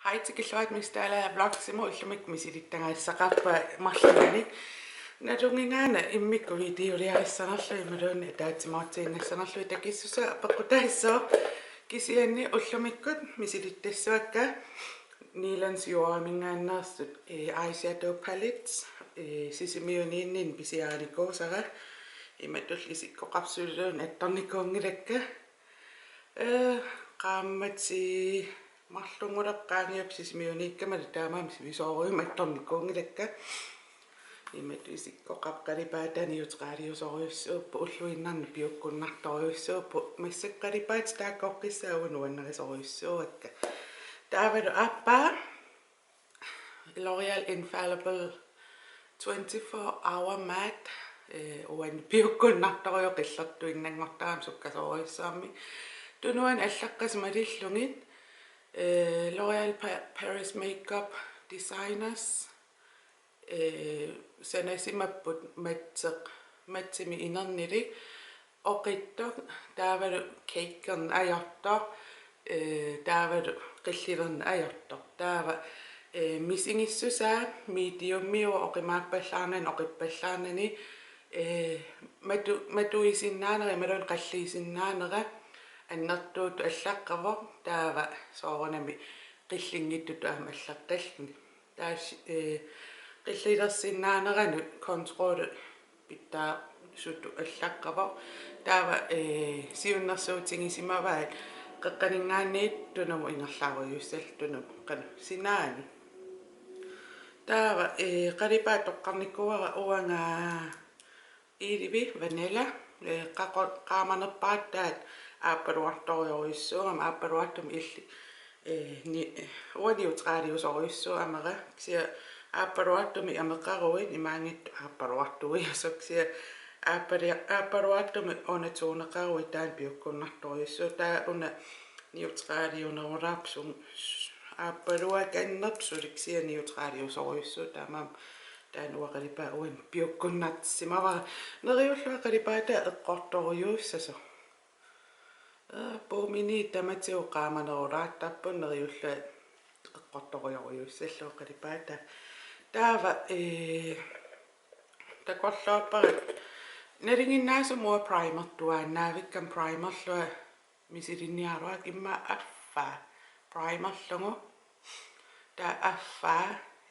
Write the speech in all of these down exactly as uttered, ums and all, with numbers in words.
Hej, tikilluarit Miss Dalager Vlogsimut. Ullumikkut misilittagaassaqarpunga marlunnik. Nalunnginnama immikkut videoliarissanerlugit imaluunniit ataatsimoortiinnassanerlugit takissusaa peqqutaassaaq. Kisianni ullumikkut misilittassavakka Nilens Jordiminngaanneersut, eh, eyeshadow palettes, eh, Sisimiuniinninni pisiarinikuusara. Imatut isikkoqarsuilluunniit attornikuunngilakka. Eh, qaammatit marlunnguleqqaangiap Sisimiuniikkama taamaammat sivisoorujummik attornikuunngilakka. Imatut isikkoqarpoq, qalipaataa neutraliusorujussuupput, ulluinnarni piukkunnartorujussuupput, massakkut qalipaatit taakkoqqissaat uanga nuannarisorujussuuakka. Taavalu aappaa L'Oréal Infallible twenty-four Hour Matte, eh, uani piukkunnartorujuk qillertuinnanngortarami sukkasoorujussuarmik. Tunuani allaqqasut malillugit, eh, L'Oréal Pa-, Paris Makeup Designers, eh, sanasimapput matteq, mattimik inernilik, oqitsoq, taavalu cakerneq ajortoq, eh, taavalu qillilerneq ajortoq. Taava, eh, misigissusaa mediumiuvoq, oqimaappallaarnani, oqippallaarnani, eh, matu-, matuisinnaanera imaluunniit qalliisinnaanera annertuutut allaqqavoq, taava soorunami qillinngitsutut aamma allaqqalluni. Taava, eh, qillilersinnaaneranut contouri pitsaasutut allaqqavoq. Taava, eh, siunnersuutigisimavaat qeqqaninngaanniit tunumut ingerlaarujussuussallugu, tunumut qanoq sinaanut. Taava, eh, qalipaat toqqarnikuuara uanga Elvish Vanilla, eh, qaqor-, qaamanerpaartaat aappaluartorujorujussuugami, aappaluartumik illit, eh, ni-, eh, uanga neutraliusorujussuuvoq amera, kisianni aappaluartumik ameqaruit imaanngitsoq aappaluartuiasoq, kisianni aappali-, aappaluartumik undertoneqaruit taanna piukkunnartorujussuuvoq, taava una neutraliunerulaarpoq, aappaluakannerpoq suli, kisianni neutraliusorujussuuvoq, taamaammat taanna uanga qalipaataa uani piukkunnartissimavara. Neriullunga qalipaataa eqqortorujussuussasoq. Aa, puumini tamatigut qaamanerulaartarput, neriullunga eqqortorujorujussuussallugu qalipaataa. Taava, eh, takorloorpara nalinginnaasumik uanga primertuaannavikkama, primerlunga misilinniaraluarpara, immaqa affaa primerlugu. Taava affaa,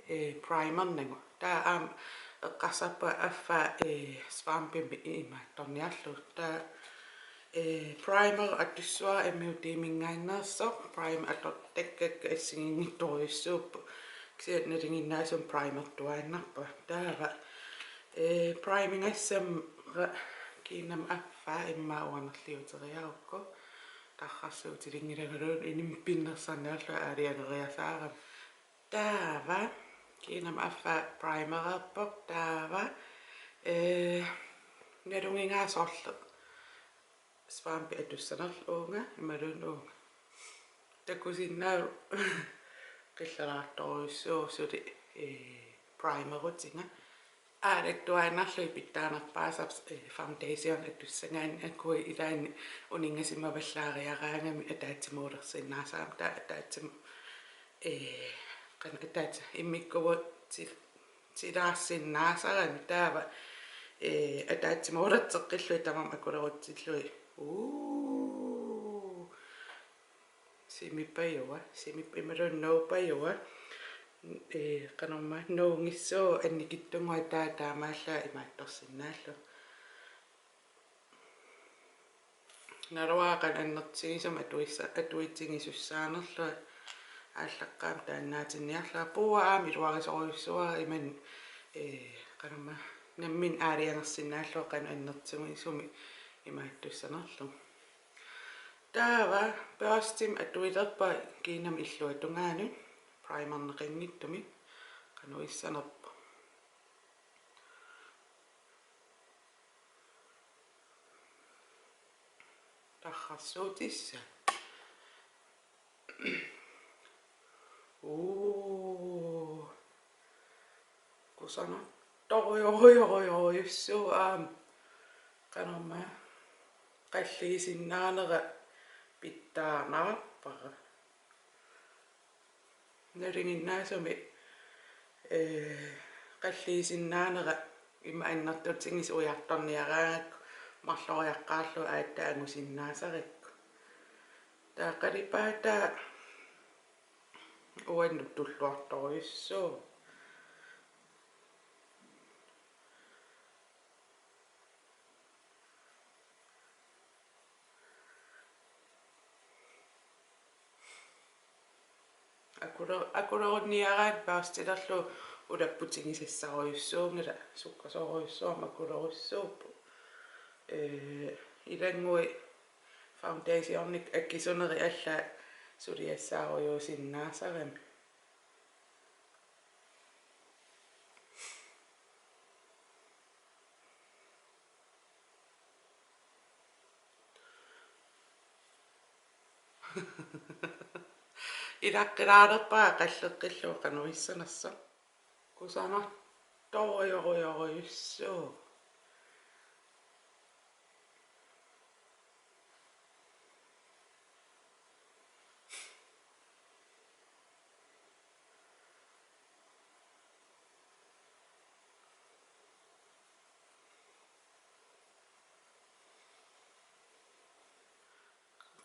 eh, primernagu. Taava aamma eqqarsarpunga affaa, eh, svampimik imaattorniarlugu. Taava, eh, primer atussavara M U D-minngaanneersoq, primer atortakkakka assigiinngitsorujussuupput. Kisianni nalinginnaasumik primertuaannarpunga. Taava, eh, primingassam ra-, kiinnama affaa immaqa uanerliuteriarukku. Tarrarsuutilinngilangaluunniit inimik pinnersarniarlunga aalajangeriasaarami. Taava kiinnama affaa primereerpoq, taava, eh, nalunnginnama soorlu svampi atussanerlugu uunga, imaluunniit uunga. Takusinnaavat qillalaartorujussuuvoq suli, eh, primerutiga. Aalattuaannarlugit pitsaanerpaasarpoq, eh, foundation atussagaanni, akui ilaanni uninngasimavallaariaraangami ataatsimuulersinnaasarami, taava ataatsimut, eh, qanoq ataatsi-, immikkuuvutit tilaarsinnaasarami, taava, eh, ataatsimuulerteqqillugit tamarmik akulerutsillugit. Uu. Simipajua, simip-, imaluunniit nuupajua. Eh, qanormaa, nuunngissooq annikitsunnguaq, taava taamaallaat imaattorsinnaallugu. Naluara qanoq annertutigisumik atuissa-, atuitsigisussaanerlunga, aallaqqaammut taannaatinniarlunga. Puua aamma iluarisorujussuuara imannak, eh, qanormaa, nammineq aalajangersinnaallugu qanoq annertutigisumik imaattussanerlugu. Taava børstimik atuilerpunga kiinnama illuatungaanut primerneqanngitsumik, qanoq issanerpoq. Tarrarsuutissaaq. Uu. Kusanartorujorujorujussuuvoq aamma. Qanormaa, qalliisinnaanera pitsaanaarpara. Nalinginnaasumik, ee, qalliisinnaanera ima annertutigisoq ujartorniaraangakku marloriaqqaarlugu aatsaat angusinnaasarakku. Taava qalipaataa uannut tulluartorujussuuvoq. Akule-, akulerunniaraanni børstilerlugu ulapputigisassarujussuunngilaq, sukkasoorujussuarmik akulerujussuupput. Ee, ilannguit foundationit akisunerit allaat suliassaarujuusinnaasarami. Ilaqqilaalerpara qalleqqillugu qanoq issanersoq. Kusanartorujorujorujussuuvoq.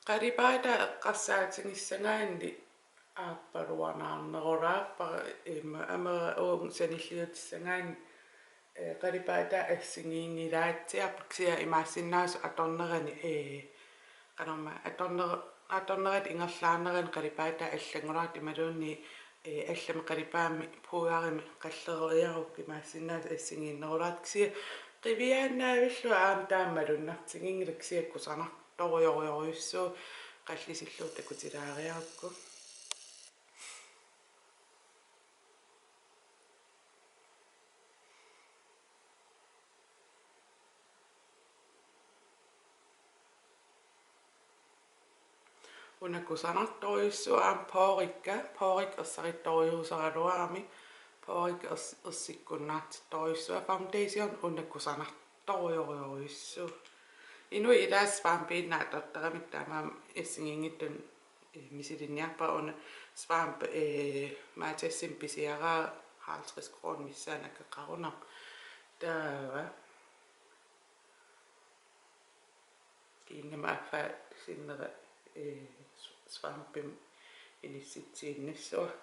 Qalipaataa eqqarsaatigissagaanni aappaluanaarnerulaarpara, ima amera uunga sanilliutissagaanni, ee, qalipaataa assigiinngilaatsiarpoq, kisianni imaassinnaasoq atornerani, ee, qanormaa atorner-, atornerata ingerlaarnerani qalipaataa allanngulaartoq imaluunniit, ee, allamik qalipaammik puujarimik qallereriarukku imaassinnaasoq assigiinnerulaartoq, kisianni qiviaannaavillugu aamma taama malunnartiginngilaq, kisianni kusanartorujorujorujussuuvoq qallisillugu takutilaariarukku. Una kusanartorujussuuvoq aamma porikka, porik ersarittorujussuusaraluarami, porik ers-, ersikkunnaartittorujussuuvoq, foundation una kusanartorujorujorujussuuvoq. Inuit ilaasa svampiinnaq atortaramikku taamaammat assigiinngitsunik, ee, misilinniarpara. Una svamp, ee, Matasimi pisiaraara halvtreds kroner missaani akeqarunarpoq. Taava kiinnama affaa sinnera, ee, svampimik inissitsiinnassuara.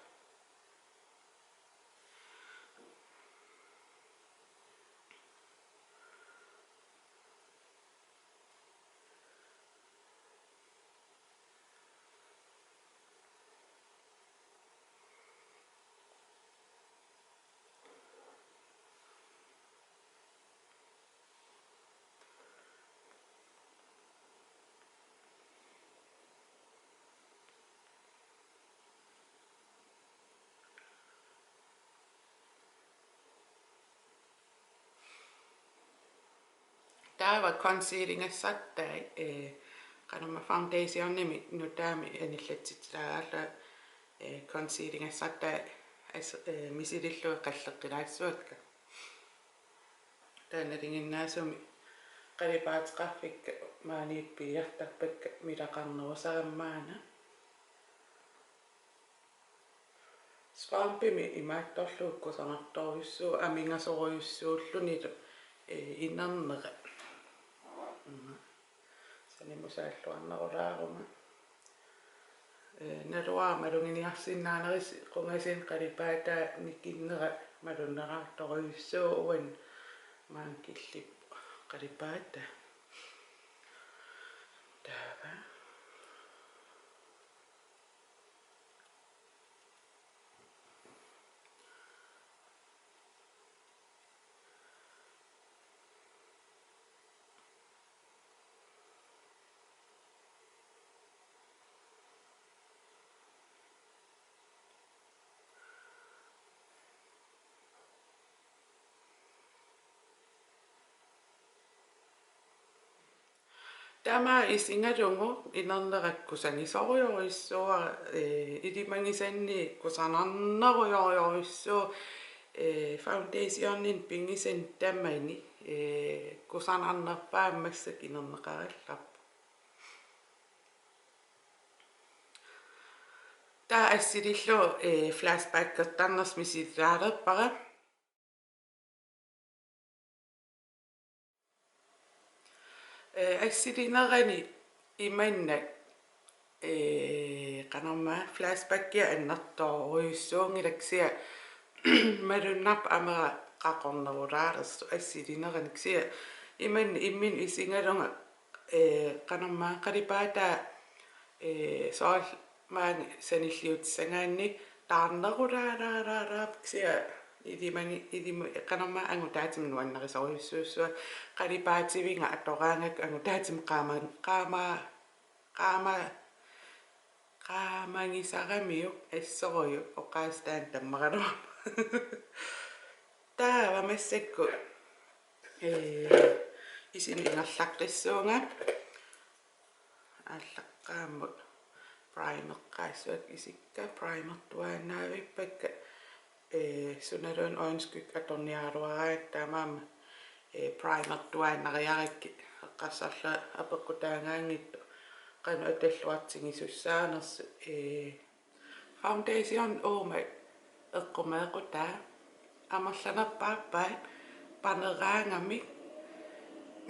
Taava concealigassartai, ee, qanormaa foundationimik nutaamik anillatsitsilaagallarlugu, ee, concealigassartai as-, ee, misilillugu qalleqqilaassuakka. Taava nalinginnaasumik qalipaateqarfikka maaniittut piiartarpakka milaqarnerusarami maanna. Svampimik imaattorlugu kusanartorujussuuvoq amingasorujussuullunilu, ee, inernera. Mm. Sanimusaalluarnerulaaruma. Ee, naluara maluginiarsinnaanerisi qungasinni qalipaataa nikinnera malunneraartorujussuuvoq, uani maani killippoq qalipaataa. Taava. Taama isigalugu inernera kusagisorujorujussuuara, ee, ilimagisanni kusanarnerujorujorujussuuvoq, ee, foundationini pigisani tamani, ee, kusanarnerpaamik massakkut inerneqarallarpoq. Aa, assilillugu, ee, flashbackertarnersoq misililaalerpara. Ee, assilinerani imannak, ee, qanormaa flashbackia annertoorujussuunngilaq kisianni malunnarpoq amera qaqornerulaalersoq assilinerani kisianni imannak imminut isigalunga, ee, qanormaa qalipaataa, ee, soorlu maani sanilliutissagaanni taarnerulaalaalaalaap kisianni ilimani, ilimi-, qanormaa angutaatima nuannarisorujussuussuara, qalipaativinga atoraangakku angutaatima qaama-, qaama-, qaama-, qaamagisaramiuk assorujuk oqaaseq taanna tammaraluarpoq. Taava massakkut, ee, isinut ingerlaqqissuunga. Aallaqqaammut primeqqaassuakka isikka, primertuaannavippakka, ee, sunaluunniit øjenskygge atorniaraluaraangakkit taamaammat, ee, primertuaannariarakkit eqqarsarlunga apeqqutaagaanngitsoq qanoq atalluartigisussaanersoq, ee, foundation uuma eqqumeequtaa amerlanerpaarpaat paneraangamik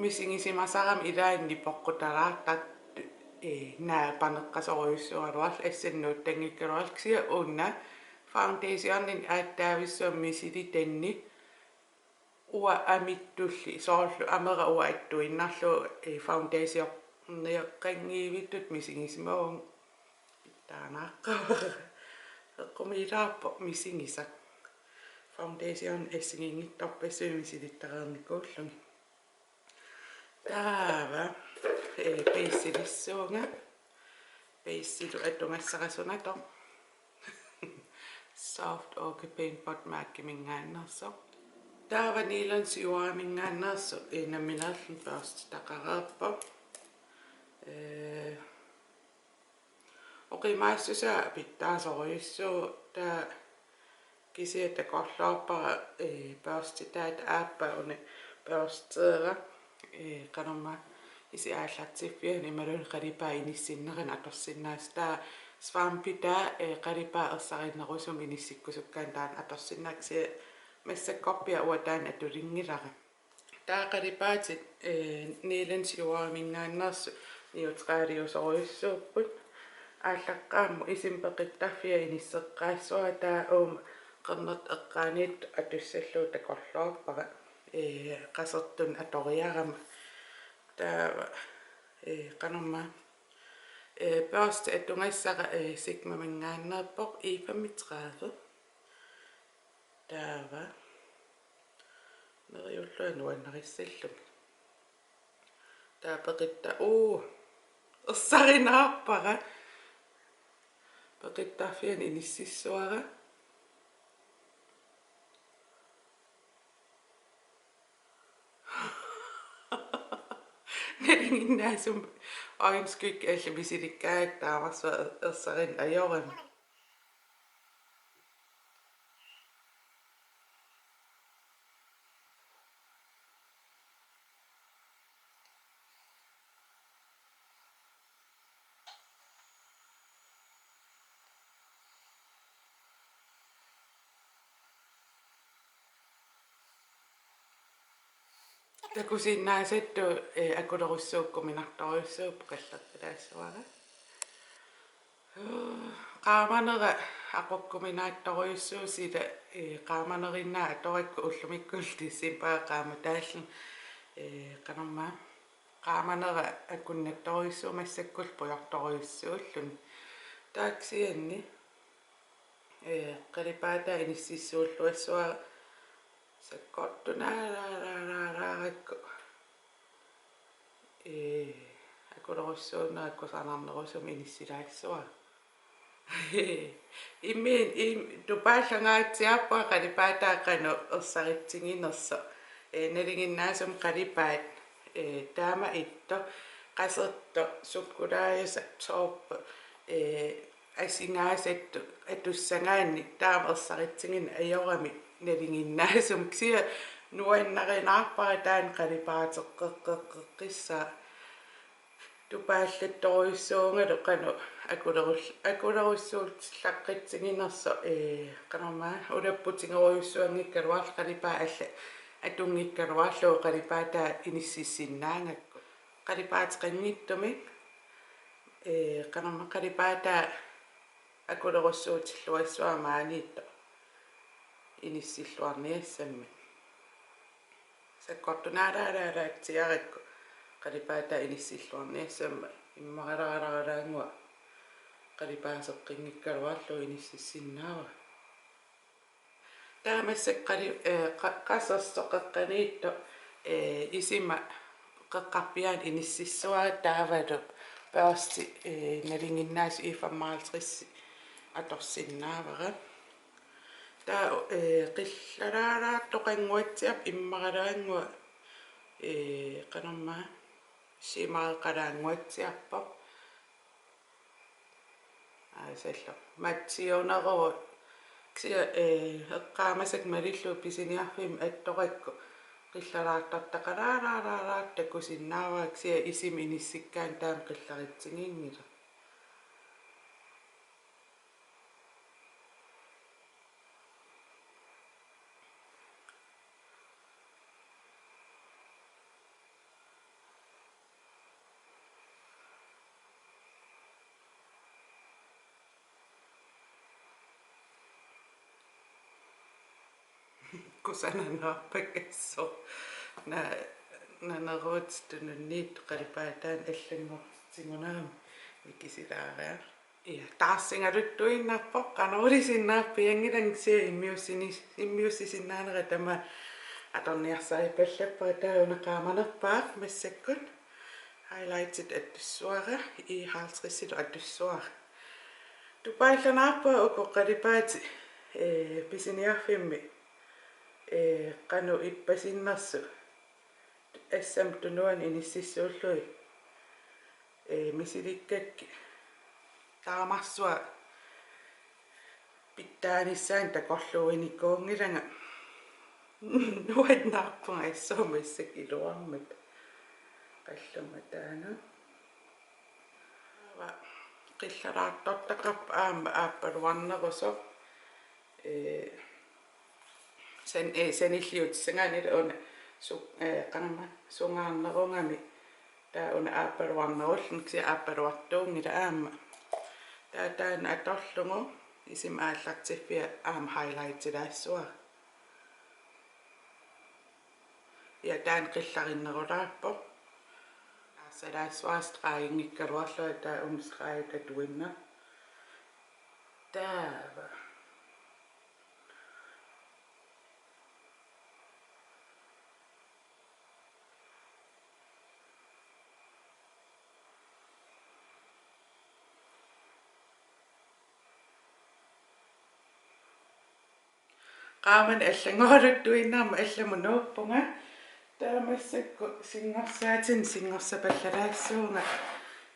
misigisimasarami ilaanni poqqutalaartartut, ee, naa paneqqasorujussuugaluarluni assannik nuuttanngikkaluarluni kisianni una foundationini aatsaavissuaq misilitanni uanga amittulli soorlu amera uanga attuinnarlugu, ee, foundationerniaqqanngivittuttut misigisimavunga. Taanaaqqavara. Eqqumiilaarpoq misigisaq. Foundation assigiinngitsorpassuit misilittareernikuullugit. Taava, ee, baseliissuunga. Baselu atugassara sunatoq. Soft Ochre Paint Pot MAC-iminngaanneersoq. Taava Nilens Jordiminngaanneersoq, ee, nammineerluni børstitaqareerpoq. Ee, oqimaassusaa pitsaasorujussuuvoq, taava kisianni takorloorpara, ee, børstitaata aappaa una børsteera, ee, qanormaa isit aallartiffiani imaluunniit qalipaat inissinnerani atorsinnaasoq. Taava svampitaa, ee, qalipaat ersarinnerusumik inissikkusukkaanni taanna atorsinnaasoq, kisianni massakkorpiaq uanga taanna atulinngilara. Taava qalipaatit, ee, Nilens Jordiminngaanneersut neutraaliusorujussuupput. Aallaqqaammut isima peqittarfia inisseqqaassavara, taava uuma qernertoq eqqaaniittoq atussallugu takorloorpara, ee, qasertunik atoriarama. Taava, ee, qanormaa, ee, børsti atugassara, ee, Sigmaminngaanneerpoq E femogtredive. Taava neriullunga nuannarissallugit. Taava peqitta-, uu, ersarinaarpara. Peqittarfiani inississavara. Nalinginnaasumik øjenskygge allat misilikkaangakkit taamarsuaq er-, ersarineq ajorami. Takusinnaasattut, ee, akulerussuukkuminartorujussuupput, qallerpalaassavara. Qaamanera aqukkuminaattorujussuuvoq sila, ee, qaamaneriinnaat atorakku ullumikkullu decembarip qaamataalluni, ee, qanormaa, qaamanera akunnattorujussuuvoq massakkullu pujortorujussuulluni. Taava kisianni, ee, qalipaataa inississuulluassavara sakkortunaalaalaalaalarakku. Ee, akulerussuunneq kusanarnerusumik inissilaassavara. Immiin, im-, tupaallangaatsiarpunga qalipaataa qanoq ersaritsiginersoq. Ee, nalinginnaasumik qalipaat, ee, taama ittoq qasertoq sukkulaajusaq soorlu, ee, asingaasattut atussagaanni taama ersaritsigineq ajorami nalinginnaasumik, kisianni nuannarinaarpara taanna qalipaateqqeqqeqqissaa. Tupaallattorujussuugalu qanoq Akulerus-, akulerussuutilaqqitsiginersoq, ee, qanormaa, ulapputigerujussuanngikkaluarluni qalipaat alla atunngikkaluarlugu qalipaataa inississinnaagakku. Qalipaateqanngitsumik, ee, qanormaa, qalipaataa akulerussuutilluassavara maaniittoq inissilluarniassammat. Sakkortunaalaalaalatsiarakku qalipaataa inissilluarniassammat immaralaaralaannguaq qalipaaseqqinngikkaluarlugu inississinnaavara. Taava massakkut qali-, ee, qa-, qasersoq qeqqaniittoq, ee, isima qeqqarpiaani inississavara taavalu børsti, ee, nalinginnaasut E femoghalvtreds atorsinnaavara. Taava, ee, qillalaalaartoqannguatsiarpoq immaralaannguaq, ee, qanormaa, shimmereqalaannguatsiarpoq. Aasallu. Mattiuneruvoq. Kisianni, ee, eqqaamasakka malillugu pisiniarfimmi attorakku qillalaartortaqalaalaaralaartoq takusinnaavara kisianni isima inissikkaanni taama qillaritsiginngilaq. Kusanarpakka assut. Na-, naneruut tununniit qalipaataani allanngortitsigunarami mikisilaariarlunga. Ja, taarsigaluttuinnarpoq, qanorilisinnaarpianngilanga kisianni immiussini-, immiussisinnaanera tamaat atorniarsaripallappara. Taava una qaamanerpaaq massakkut. Highlightit atussavara, E halvtredsilu atussavara. Tupaallanaarpunga uku qalipaatit, ee, pisiniarfimmi, ee, qanoq ippasinnersut. Assammik tunuani inississuullugit, ee, misilikkakkit taamarsuaq pitsaanissaanut takorluuinikuunngilanga. Nuannaarpunga assut massakkut iluarmat. Qalluma taanna. Aava qillalaartortaqarpoq aamma aappaluarnerusoq. Ee, san-, ee, sanilliutissagaanni una su-, ee, qanormaa, sungaarnerugami. Taava una aappaluarnerulluni kisianni aappaluartuunngilaq aamma. Taava taanna atorlugu isima aallartiffia aamma highlightilaassavara. Ja taanna qillarinnerulaarpoq. Aassalaassavara streginngikkaluarlunga taava una strigit atuinnaq. Taava. Qaamaneq allanngoraluttuinnarmat allamut nuuppunga. Taava massakkut singorsaatinik singorsapallalaassuunga.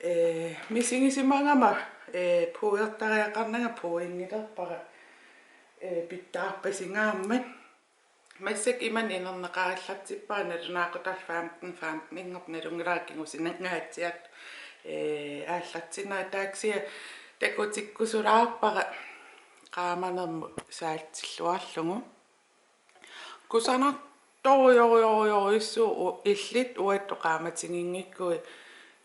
Ee, misigisimagama, ee, puuertariaqarnanga puuinngilerpara, ee, pitsaarpasingaarmat. Massakkut imannak inerneqarallartippara, nalunaaqutaq femten femten-inngorpoq, nalunngilara kingusingaatsiartoq, ee, aallartinnera, taava kisianni takutikkusulaarpara qaamanermut saaltilluarlugu. Kusanartorujorujorujorujussuuvoq u-, illit uattut qaamatiginngikkuit,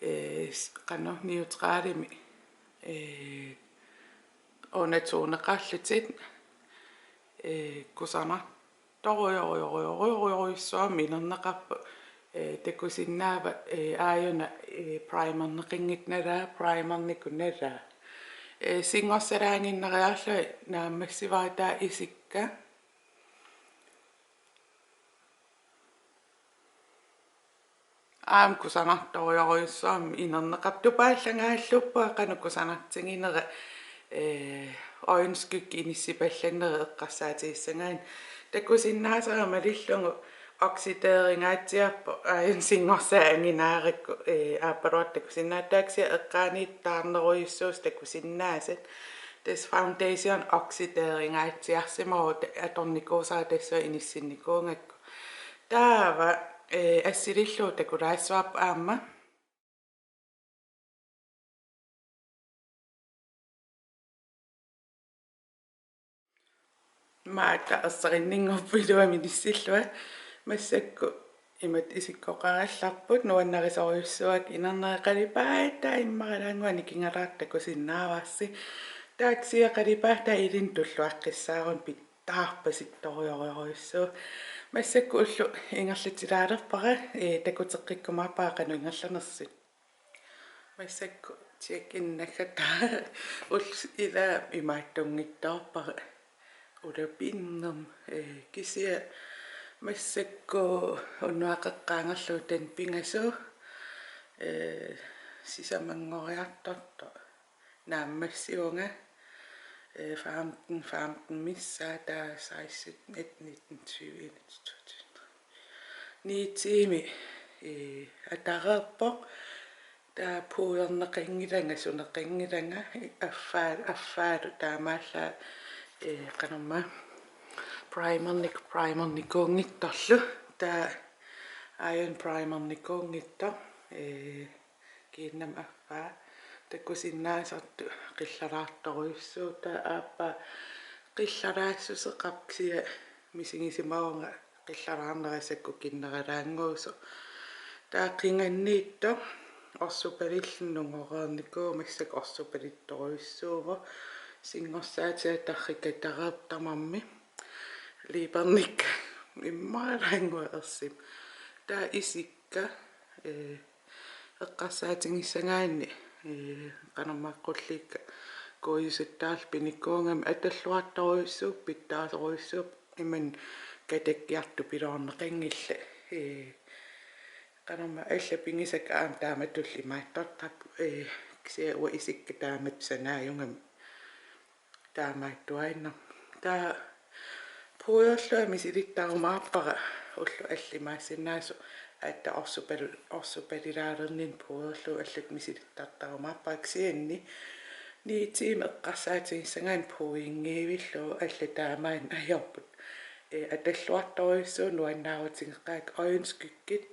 ee, s-, qanoq neutralimik, ee, undertoneqarlutit, ee, kusanar- torujorujorujorujorujussuarmik inerneqarpoq, ee, takusinnaavat, ee, aajuna, ee, primerneqanngitsoq nalaa, primernikut nalaa. Ee, singorsalaaginnariarlunga naammassivara taava isikka. Aamma kusanartorujorujussuarmik inerneqarpoq, tupaallangaalluarpunga qanoq kusanartiginera, ee, øjenskygge inissipallannera eqqarsaatigissagaanni. Takusinnaasara malillugu oxideringaatsiarpoq, aajuna singorsaat anginaarakku, ee, aappaluartoq takusinnaavat, taava kisianni eqqaaniittaarnerujussuusut takusinnaasat. Tassa foundation oxideringaatsiarsimavoq, atornikuusara tassunga inissinnikuugakku. Taava, ee, assilillugu takulaassavarput aamma. Maata ersarinninngorput iluamik inissillunga. Massakkut imatut isikkoqarallarput, nuannarisorujussuuakka inerneri. Qalipaataa immaralaannguaq nikingalaartoq takusinnaavarsi. Taava kisianni qalipaataa ilinnut tulluaqqissaaruni pitsaarpasittorujorujussuuvoq. Massakkut ulloq ingerlatilaalerpara, ee, takuteqqikkumaarpara qanoq ingerlanersut. Massakkut tjekkinnaggatta ullut ilaa imaattunngitsoorpara ulapinnermi, ee, kisianni massakkut unnuaqeqqaangerlugu taanna pingasut, ee, sisamanngoriartortoq naammassivunga, ee, femten, femten missaa, taava seksten, atten, nitten, tyve, enogtyve, toogtyve. Ni tiimit, ee, atareerpoq. Taava pudderneqanngilanga, suneqanngilanga, affaa-, affaalu taamaallaat, ee, qanormaa primernik-, primernikuunngitsorlu. Taava aajuna primernikuunngitsoq, ee, kiinnama affaa takusinnaasartoq qillaraartorujussuuvoq. Taava aappaa qillaraassuseqarpoq, kisianni misigisimavunga qillaraarnera sakkukinneralaannguusoq. Taava qinganniittoq orsupalilluni nungoreernikuuvoq, massakkut orsupalittorujussuuvoq. Singorsaatiga tarrikatareerpoq tamarmik. Liipernikka immaralaannguaq ersima. Taava isikka, ee, eqqarsaatigissagaanni, ee, qanormaa qulliikka kuujusuttaarlugit pinikuugami atalluartorujussuupput, pitsaasorujussuupput, imannak katakkiartupiloorneqanngillat. Ee, qanormaa allat pigisakka aamma taamatulli imaattortarput, ee, kisianni uanga isikka taamatut sanaajugami taamaattuaannarpoq. Taava pudderlunga misilittarumaarpara, ullut allat imaassinnaasut, aatsaat orsupalu-, orsupalilaalerninni pudderlugu allat misilittartarumaarpara, kisianni ni tiimit eqqarsaatigissagaanni puddingiivillugu allat taamaanneq ajorput. Ee, atalluartorujussuuvoq, nuannaarutigeqaakka øjenskyggit,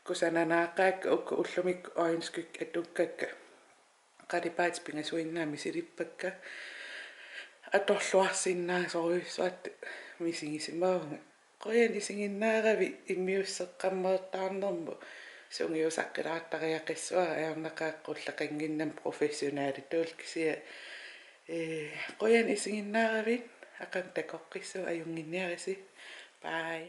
kusananaaqaakka uku ullumikkut øjenskyggit atukkakka. Qalipaatit pingasuinnaat misilippakka. Atorluarsinnaasorujussuartut misigisimavunga. Qujanaq isiginnaaravit immiusseqqammertarnermut. Sungiusaqqilaartariaqassavara, ajornaqaaq qulleqannginnama professionalitut, kisianni, ee, qujanaq isiginnaaravit, aqagu takoqqissaagut, ajunnginniarisi. Bye.